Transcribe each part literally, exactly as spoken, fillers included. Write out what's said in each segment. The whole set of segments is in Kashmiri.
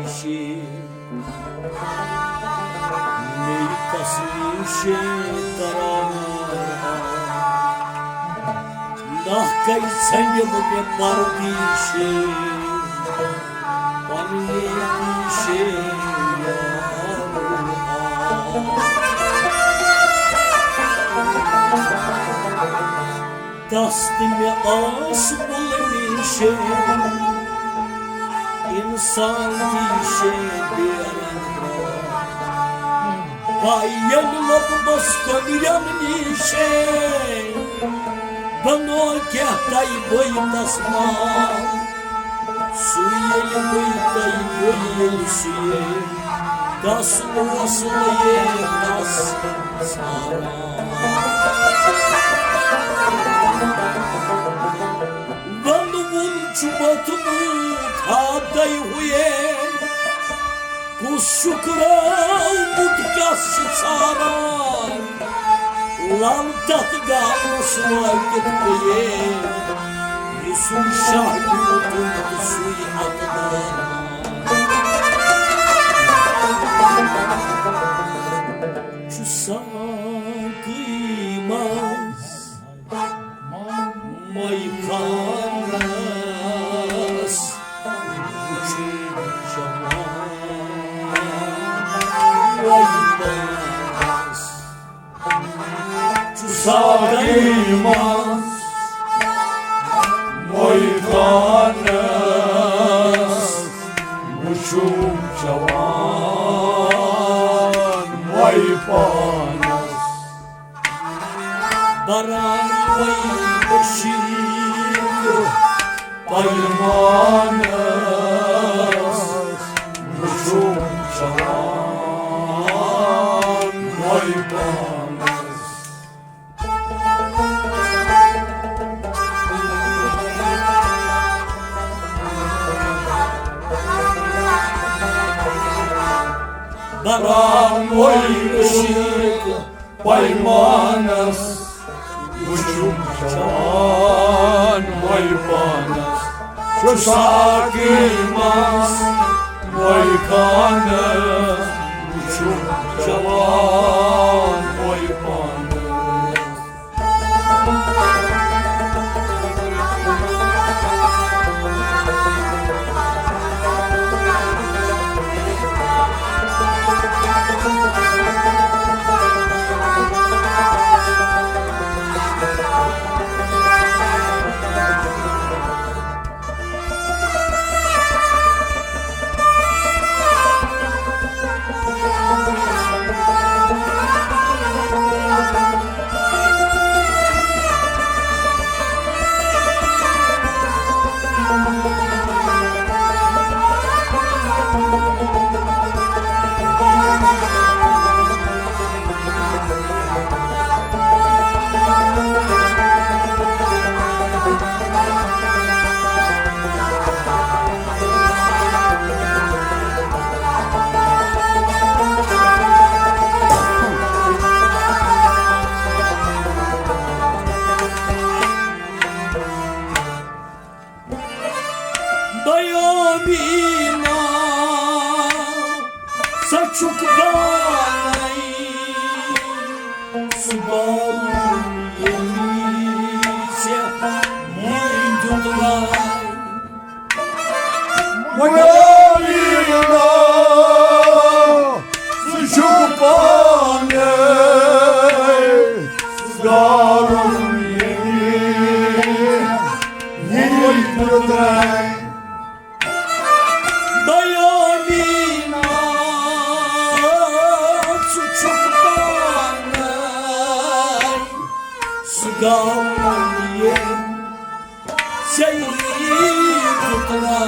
شے، مےٚ تس نِشے قرار آو۔ ناکھے ژھنڈِم بہٕ پردیشے، پننہِ پیشے یار آو۔ دست مےٚ آس بُلمِشے، انسان پیشے بے رنگ۔ پاے ییٚلہِ لوٚبمس کۄنٛگرٮ۪ن نِشے، بنو کیٛاہ تۄہہِ بٔے تس مال۔ سُے ییٚلہِ بٔے تۄہہِ بٔے ییٚلہِ سُے، تس اوس لگے تس ژھاران۔ ووٚنوُن چھُ ووٚتھمُت ہا تۄہہِ ہُے، کُس چھُ کھُراومُت کس چھُ ژھاران؟ لل تتھ گامس وٲتِتھ پیٚیے، یہِ سُے شاہ دیُتُن تہٕ سُے اقدار۔ چھُ ساقی منٛز مے خانس وُچھُن جوان وے پانس۔ چھُ ساقی منٛز مے خانس وُچھُن جوان وے پانس۔ بران وے عشق پیمانس وُچھُن جوان وے پانس۔ بران وے عشق پیمانس وُچھُن جوان وے پانس۔ چھُ ساقی منٛز وے خانس وُچھُن جوان وے پانس۔ دوٚیمہِ نا، ژٕ چھُکھ پانے سُہ بالُن ییٚمۍ ژےٚ یہِ دیُتنَے۔ مُغلینا، ژٕ چھُکھ پانے سُہ گارُن ییٚمۍ یہِ دیُتنَے۔ دوٚیمہِ نا، ژٕ چھُکھ پانے سُہ گارُن ییٚمۍ ژےٚ یہِ دیُتنَے۔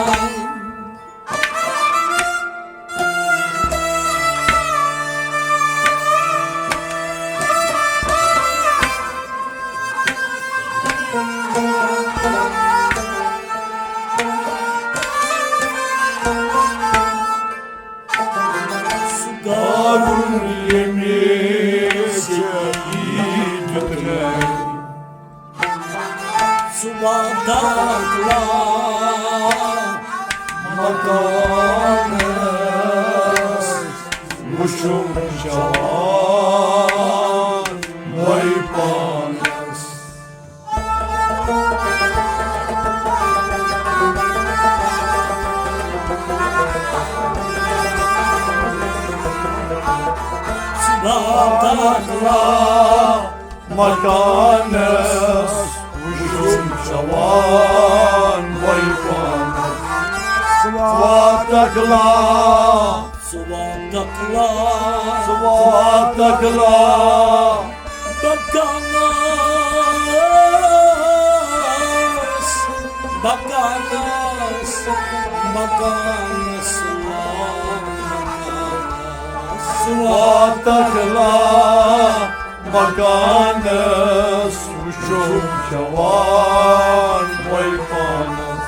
سُہ گارُن ییٚمۍ ژےٚ یہِ دیُتنَے۔ سُہ واداکلا مکان تکلا مکانس وُچھُم جوان وۄنۍ پانس۔ سوا تکلا، سوا تکلا، سوا تکلا مکانس، مکانس، مکانس، مکانس۔ سوا تکلا مکانس وُچھُم جوان وۄنۍ پانس۔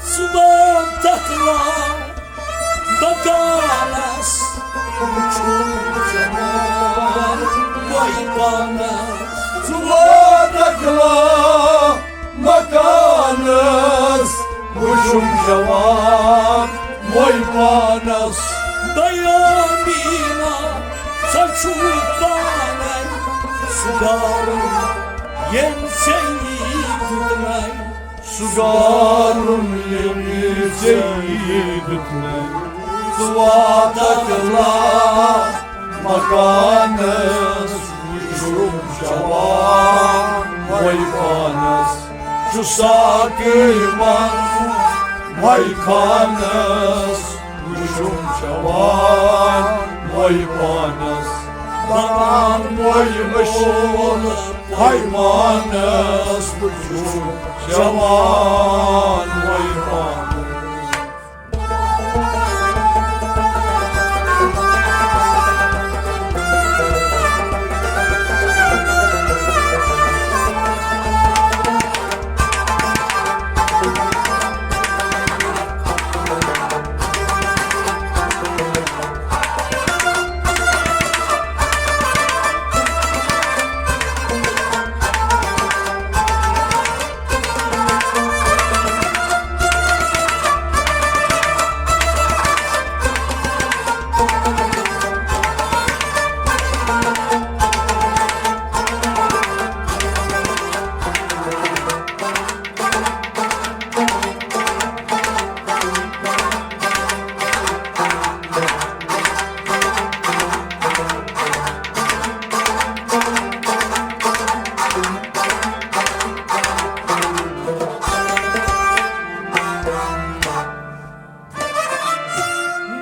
سوا تکلا مکانس وُچھُم جوان وۄنۍ پانس۔ سوا تکلا مکانس وُچھُم جوان وۄنۍ پانس۔ بیابینا ژٕ چھُکھ پانے سُہ گارُن ییٚمۍ ژےٚ یی دیُتنَے۔ سُہ گارُن ییٚمۍ ژےٚ یی دیُتنَے۔ سوا تکلا مکانس وُچھُم جوان وۄنۍ پانس۔ چھُ ساقی من وۄنۍ خانس وُچھُم جوان وۄنۍ پانس۔ بنان وۄنۍ مشہوٗر پیمانس وُچھُم جوان وۄنۍ پانس۔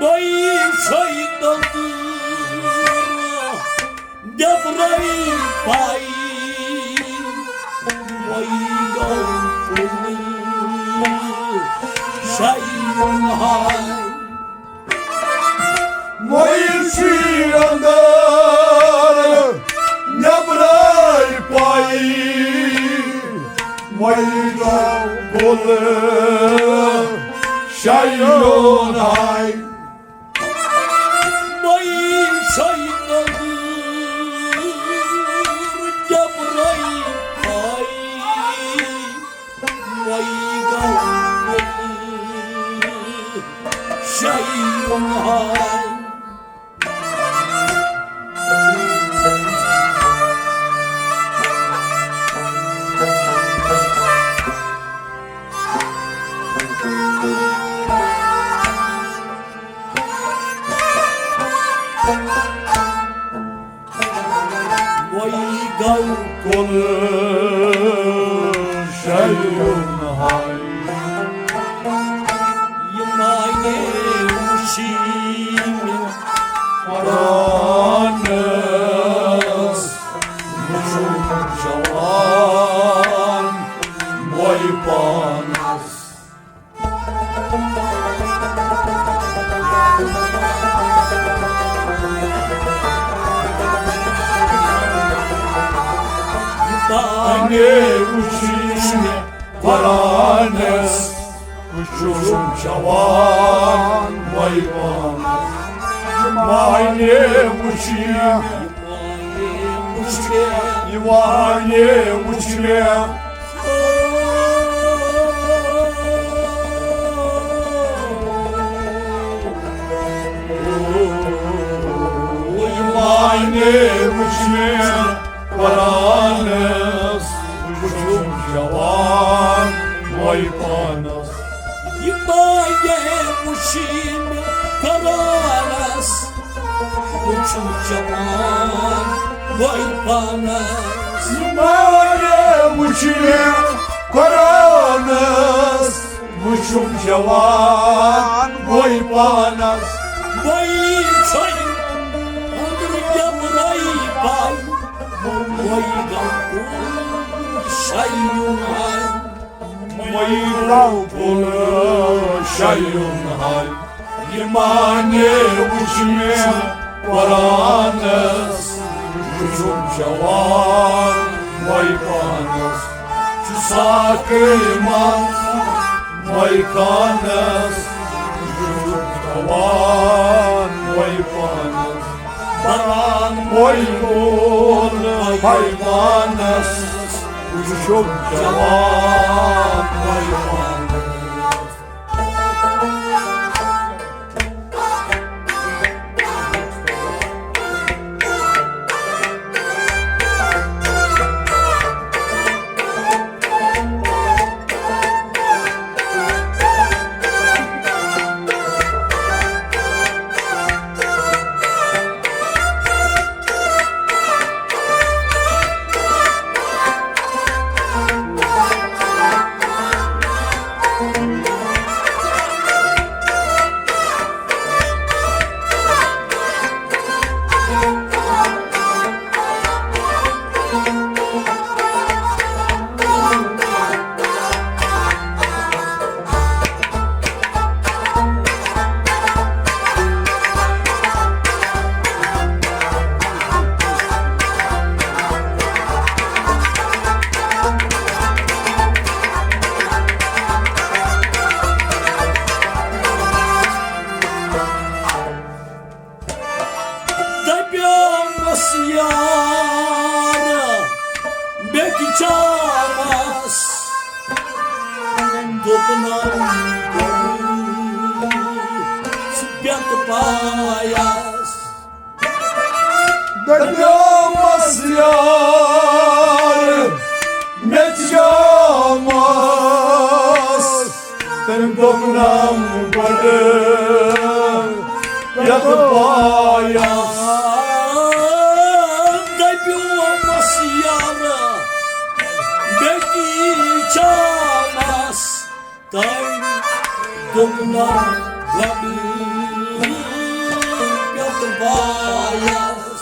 بئی چھے دٔنٛدٕر نیبرے پائی، وۄنۍ گوٚو کُنہِ شایہِ ہاے۔ وۄنۍ چھُے اندر نیبرے پائی، وۄنۍ گوٚو کُنہِ شایہِ ہاے۔ وۄنۍ چھے دٔنٛدٕر نیبرے پائی، وۄنۍ گوٚو کُنہِ شایہِ ہاے۔ وۄنۍ گوٚو کُنہِ شایہِ ہاے۔ یہِ مانے وُچھی مےٚ پانس، وُچھُم جوان وۄنۍ پانس۔ پانے وُچھی مےٚ پانس، وُچھُم جوان وۄنۍ پانس۔ پانے وُچھی مےٚ، یہِ پانے وُچھ مےٚ، یہِ پانے وُچھ مےٚ۔ وۄنۍ مانے وٕچھ مےٚ پرانس، وٕچھُم جوان وۄنۍ پانس۔ یہِ مانے وٕچھ مےٚ پرانس، چھُم جوان وۄنۍ پانس۔ یہِ مانے وٕچھ مےٚ قرآنس، بہٕ چھُم جوان وۄنۍ پانس۔ وۄنۍ چھُے أنٛدرٕ نٮ۪برَے پَے، وۄنۍ گوٚو کُل شیُن ہاے۔ مَے گوٚو کُل شیُن ہاے۔ یہِ مانے وٕچھ مےٚ قرآنس، بہٕ چھُم جوان وۄنۍ پانس۔ چھُ ساقٕے منٛز وۄنۍ خانس، بہٕ چھُم جوان وۄنۍ پانس۔ بَران وۄنۍ گول پیمانس، بہٕ چھُم جوان وۄنۍ پانس۔ دَپیومَس یارٕ بیٚکہِ چامَس، دوٚپنَم ژٕ پٮ۪تھ پایَس۔ دَپیومَس یارٕ مےٚ چامَس، تٔمۍ دوٚپنَم گۄڈٕ یَتھ پایَس۔ دَپیومَس یارٕ بیٚکہِ چامَس، تٔمۍ دوٚپنَم گۄڈٕ یَتھ پایَس۔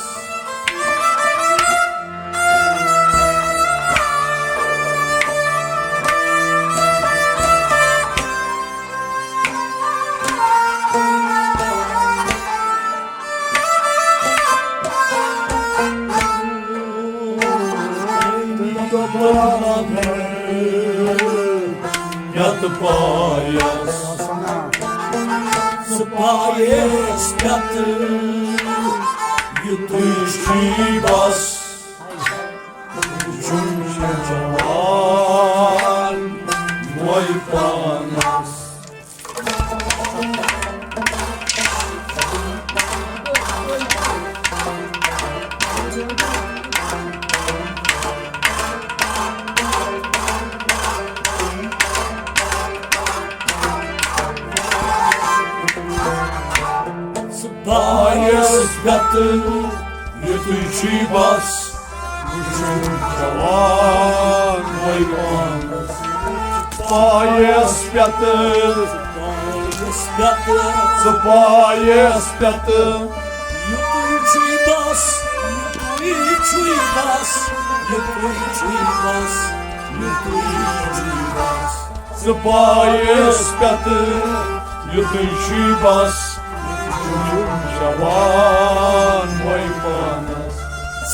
یَتھ پایَس، ژٕ پایَس پٮ۪ٹھ یُتُے چھُے بَس۔ چھُم جوان وۄنۍ پانَس۔ ژٕ پایَس پٮ۪ٹھ یُتُے چھُے بَس۔ بہٕ چھُس جوان وۄنۍ پانَس۔ پایَس پٮ۪ٹھ۔ پایَس پٮ۪ٹھ۔ ژٕ پایَس پٮ۪ٹھ۔ یُتُے چھُے بَس، یُتُے چھُے بَس، یُتُے چھُے بَس، یُتُے چھُے بَس۔ ژٕ پایَس پٮ۪ٹھ، یُتُے چھُے بَس۔ بہٕ چھُس جوان وۄنۍ پانَس۔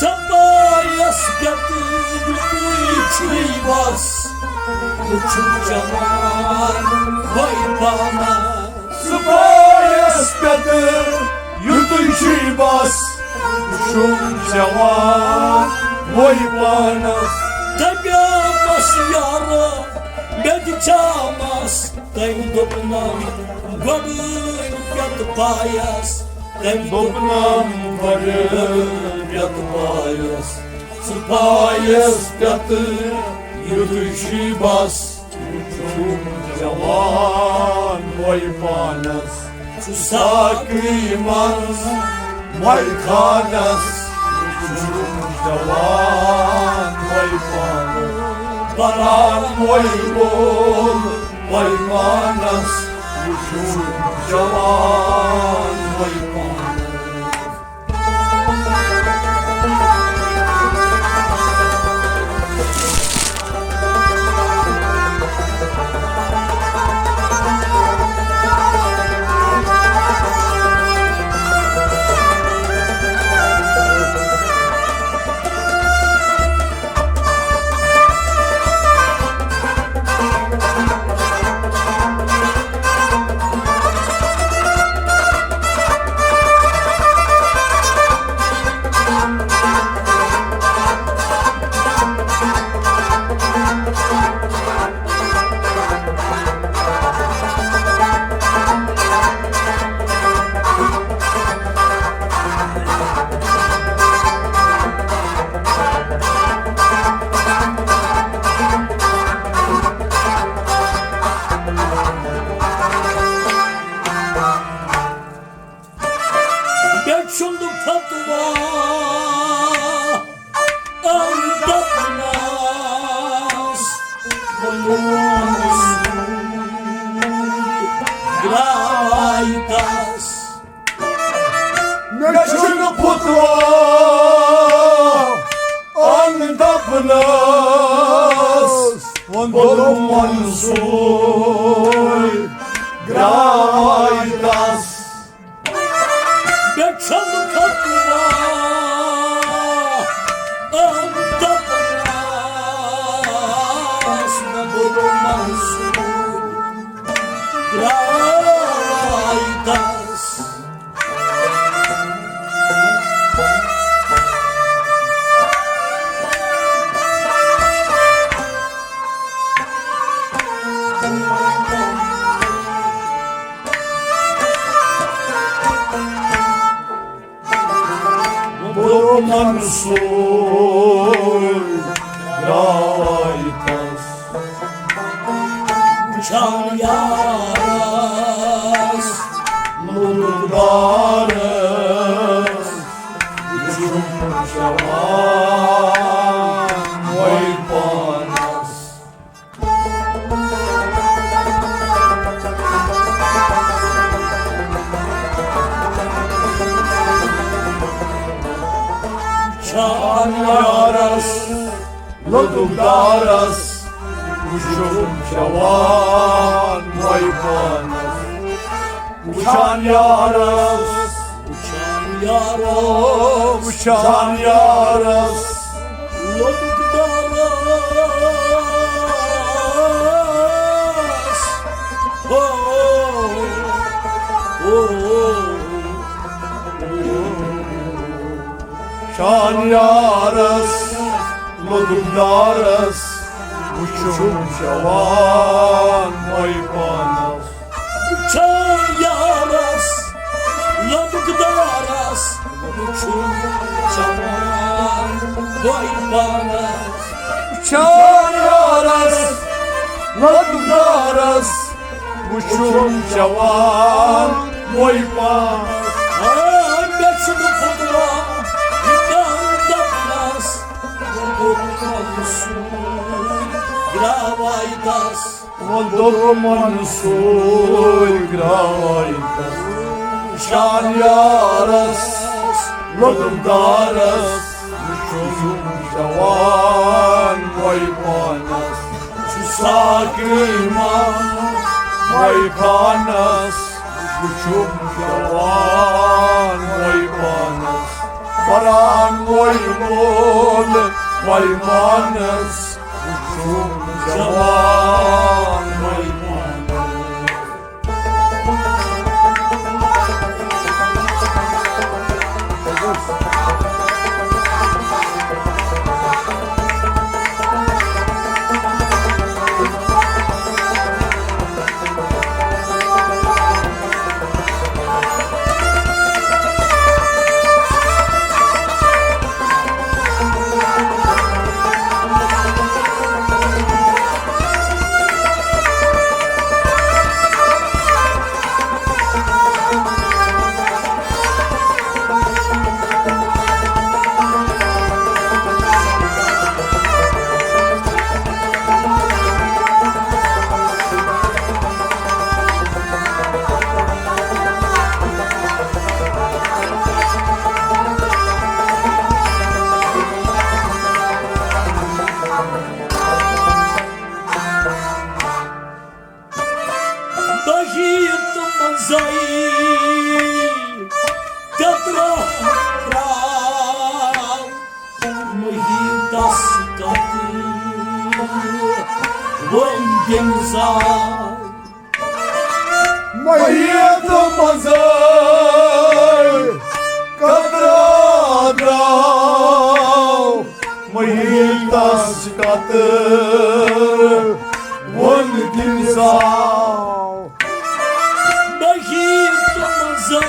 ژٕ پایَس پٮ۪ٹھ، یُتُے چھُے بَس۔ بہٕ چھُس جوان وۄنۍ پانَس۔ ژٕ پایَس پٮ۪ٹھ، یُتُے چھُے بَس۔ بہٕ چھُس جوان وۄنۍ پانَس۔ دَپیومَس یارٕ، مےٚ دِ چامَس۔ تٔمۍ دوٚپنَم گۄڈٕ پٮ۪تھ پایَس۔ تٔمۍ دوٚپنَم گۄڈٕ پٮ۪تھ پایَس۔ ژٕ پایَس پٮ۪ٹھ، یُتُے چھُے بَس۔ بہٕ چھُس جوان وۄنۍ پانَس۔ ژٕ ساقی منٛز وَے خانَس وٕچھُم جوان وَے پانَس، بَران وَے وول وَے پانَس، وٕچھُم جوان وَے پانَس۔ مےٚ چھُنہٕ فتوا أمۍ دَپنَس، ووٚنُس درٛاے تَس۔ مےٚ چھُنہٕ فتوا أمۍ دَپنَس، ووٚنُم منصوٗر درٛاے تَس۔ مےٚ چھَنہٕ فتوا أمۍ دَپنَس، ووٚنُم منصوٗر درٛاے تَس۔ بوٚڑ منصوٗر درٛاے تَس۔ وٕچھان یارَس، لوٚگُم دارَس، وٕچھُم جوان وَے پانَس۔ وٕچھان یارَس، لوٚگُم دارَس، وٕچھُم جوان وَے پانَس۔ وٕچھان یارَس، وٕچھان یارَس، وٕچھان یارَس، لوٚگُم دارَس۔ او، او، او، او۔ وٕچھان یارَس، لوٚگُم دارَس، وٕچھُم جوان وَے پانَس۔ وٕچھان یارَس، لوٚگُم دارَس، وٕچھُم جوان وَے پانَس۔ وٕچھان یارَس، لوٚگُم دارَس، وٕچھُم جوان وَے پانَس۔ آ، مےٚ چھُنہٕ فتوا یہِ کانٛہہ دَپنَس، ووٚنُم منصوٗر درٛاے تَس۔ ووٚنُم منصوٗر درٛاے تَس۔ وٕچھان یارَس، لوٚگُم دارَس، وٕچھُم جوان وَے پانَس۔ سُہ ساقی منٛز وَے خانَس، وٕچھُم جوان وَے پانَس۔ بَران وَے وول وَے پانَس، وٕچھُم جوان وَے پانَس۔ تہٕ ووٚن تٔمۍ سا۔ مٔہی تِم زَے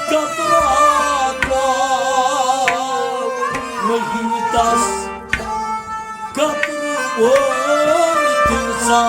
قطرٕ آو، مٔہی تَس قطرٕ ووٚن تٔمۍ سا۔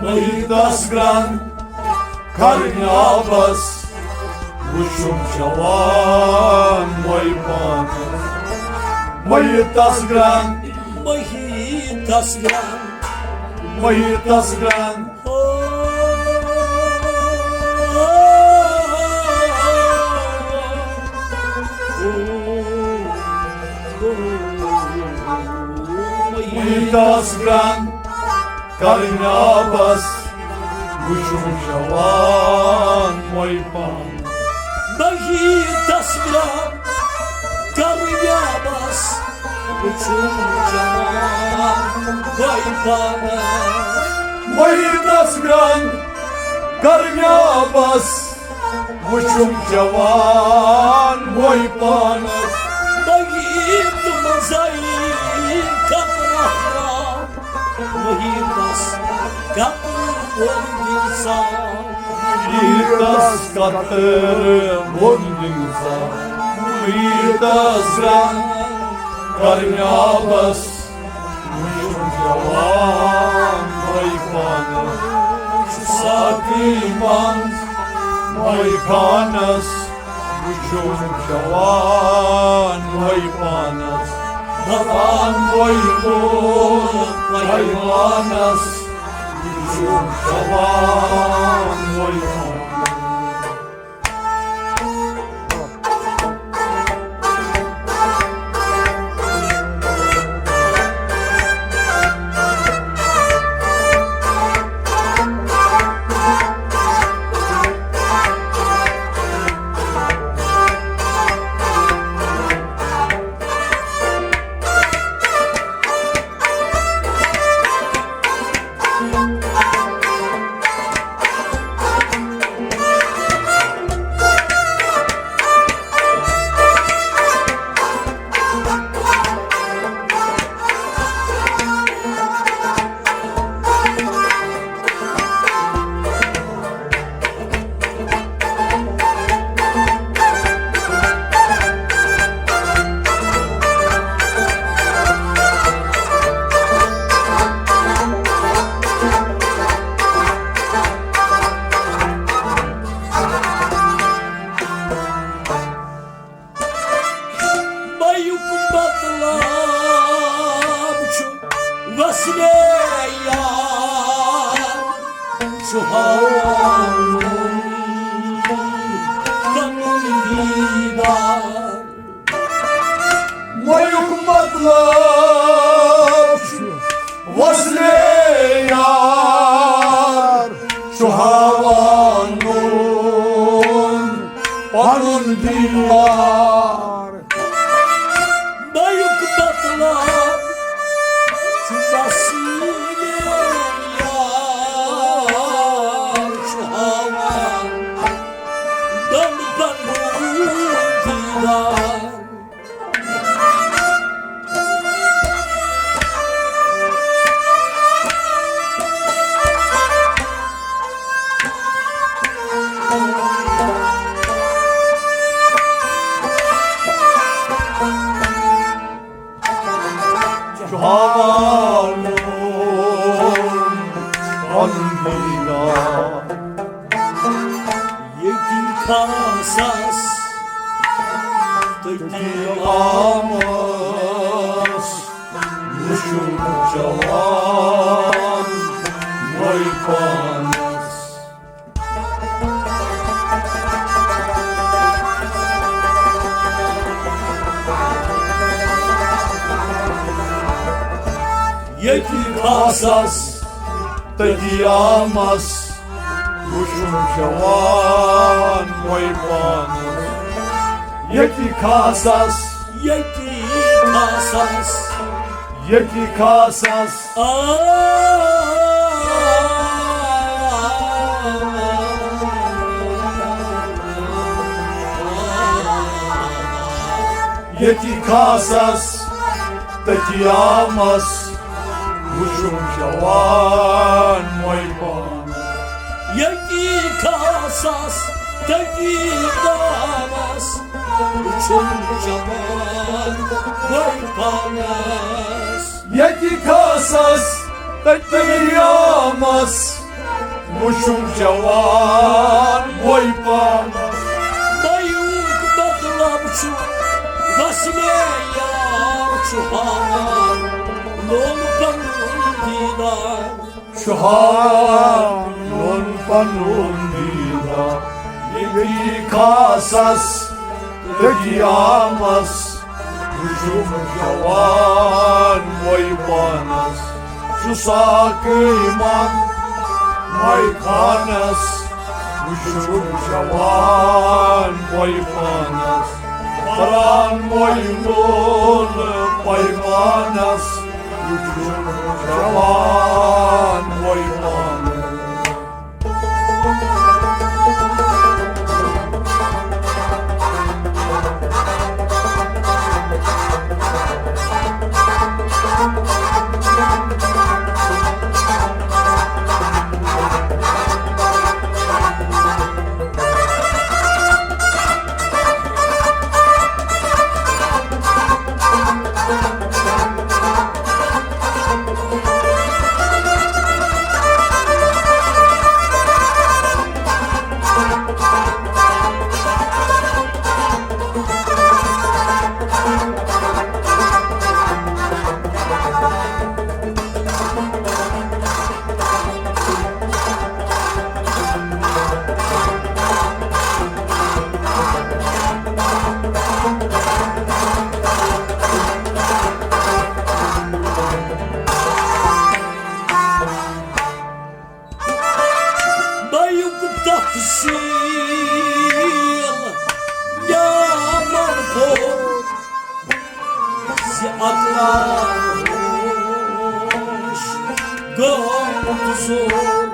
مٔہی تَس گرٛنٛد کرنہِ آبس، وُچھُم جوان مٔہی پانس۔ مٔہی تَس گرٛنٛد، مٔہی تَس گرٛنٛد، مٔہی تَس گرٛنٛد۔ مٔہی تَس گرٛنٛد کرنہِ آبس، وُچھُم جوان مٔہی پانس۔ مٔہی تَس گرٛنٛد کرنہِ آبس، وُچھُم جوان مٔہی پانس۔ مٔہی تَس گرٛنٛد کرنہِ آبس، وُچھُم جوان مٔہی پانس۔ مٔہی تِم زَے قطرٕ آو، مٔہی تَس قطرٕ ووٚن تٔمۍ سا۔ مٔہی تَس قطرٕ ووٚن تٔمۍ سا۔ مٔہی تَس گرٛنٛد کرنہِ آبس، وُچھُم جوان مٔہی پانس۔ ساقی منٛز مٔہی خانس، وُچھُم جوان مٔہی پانس۔ دَپان مٔہی مول پیمانس، وُچھُم جوان مٔہی پانس۔ بیُک مطلب چھُ وصلے یار، چھُ ہاوان پنُن دیدار۔ بیُک مطلب چھُ وصلے یار، چھُ ہاوان پنُن دیدار۔ بیُک مطلب چھُ وصلے یار، چھُ ہاوان پنُن دیدار۔ جوانو، پنُن دیدار۔ ییٚتہِ خان ساس تہٕ قیامس وٕچھُن جوان وۄنۍ پانس۔ ییٚتہِ خاصس تہٕ قیامس وٕچھُن جوان وۄنۍ پانس۔ ییٚتہِ خاصس، ییٚتہِ خاصس، ییٚتہِ خاصس۔ آ۔ ییٚتہِ خاصس تہٕ قیامس وٕچھُن جوان وۄنۍ پانس۔ ییٚتہِ خاصس تہٕ قیامس وٕچھُن جوان وۄنۍ پانس۔ ییٚتہِ خاصس تہٕ قیامس وٕچھُن جوان وۄنۍ پانس۔ دۄیُک مطلب چھُ، بس مےٚ یار چھُ ہاوان لول پنُن دیٖدار۔ چھُ ہاوان لول پنُن دیٖدار۔ ییٚتہِ خاصس تہٕ قیامس وٕچھُم جوان وۄنۍ پانس۔ چھُ ساقی من مے خانس وٕچھُم جوان وۄنۍ پانس۔ پران مۄینُل پیمانس وٕچھُم جوان وۄنۍ پانس۔ بیُک تفصیٖل یامن کوٚر زِ اقلام ہوش گوٚمُت زوٚر۔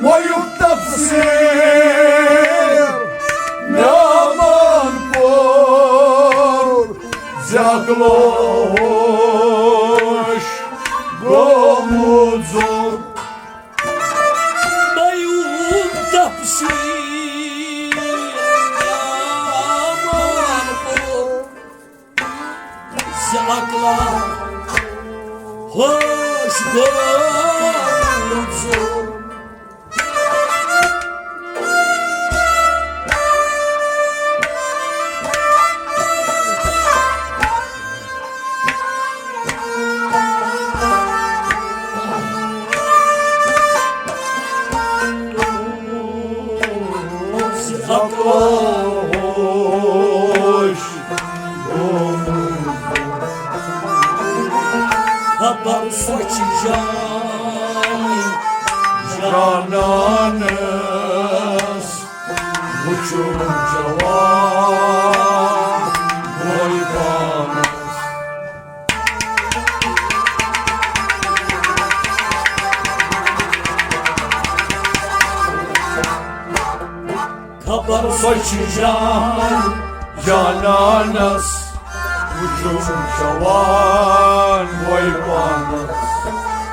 بیُک تفصیٖل یامن کوٚر زِ اقلام ہوش گوٚمُت زوٚر۔ بیُک تفصیٖل یامن کوٚر زِ اقلام ہوش گوٚمُت زوٚر۔ خبر سۄ چھِ جان جانانس وٕچھُم جوان وۄنۍ پانس۔ خبر سۄ چھِ جان جانانس وٕچھُم جوان وۄنۍ پانس۔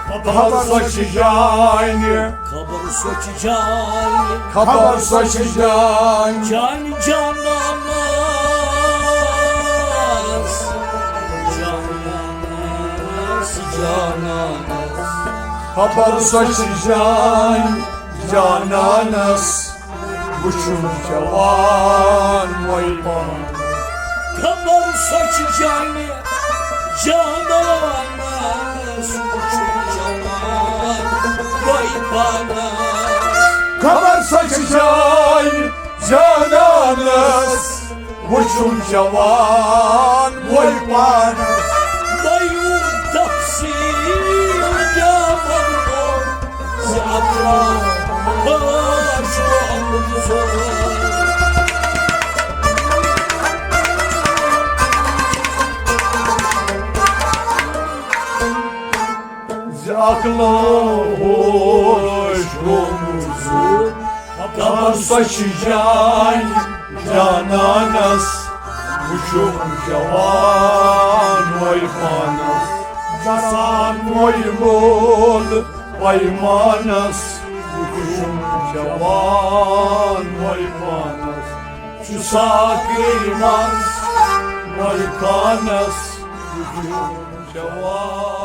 خبر سۄ چھِ جانہِ، خبر سۄ چھِ جانہِ، خبر سۄ چھِ جانہِ۔ جانہِ جانانس، جانانس، جانانس۔ خبر سۄ چھِ جانہِ جانانس وٕچھُم جوان وۄنۍ پانَس۔ خبر سۄ چھِ جانہِ جانانَس، وٕچھُم جوان وۄنۍ پانَس۔ خبر سۄ چھِ جانہِ جانانَس، وٕچھُم جوان وۄنۍ پانَس۔ دٔیِو تفصیٖل کیٛاہ وَنہو، زِ اَکرم بٲژ چھُ آمُت زور۔ زِ اَکھ لوہوش گوٚمُت زُو، خبر سۄ چھِ جانہِ جانانَس، وٕچھُم جوان وۄنۍ پانَس۔ جوان وۄنۍ لول پیمانَس، وٕچھُم جوان وۄنۍ پانَس۔ چھُ ساکرِ منٛز وۄنۍ خانَس، وٕچھُم جوان۔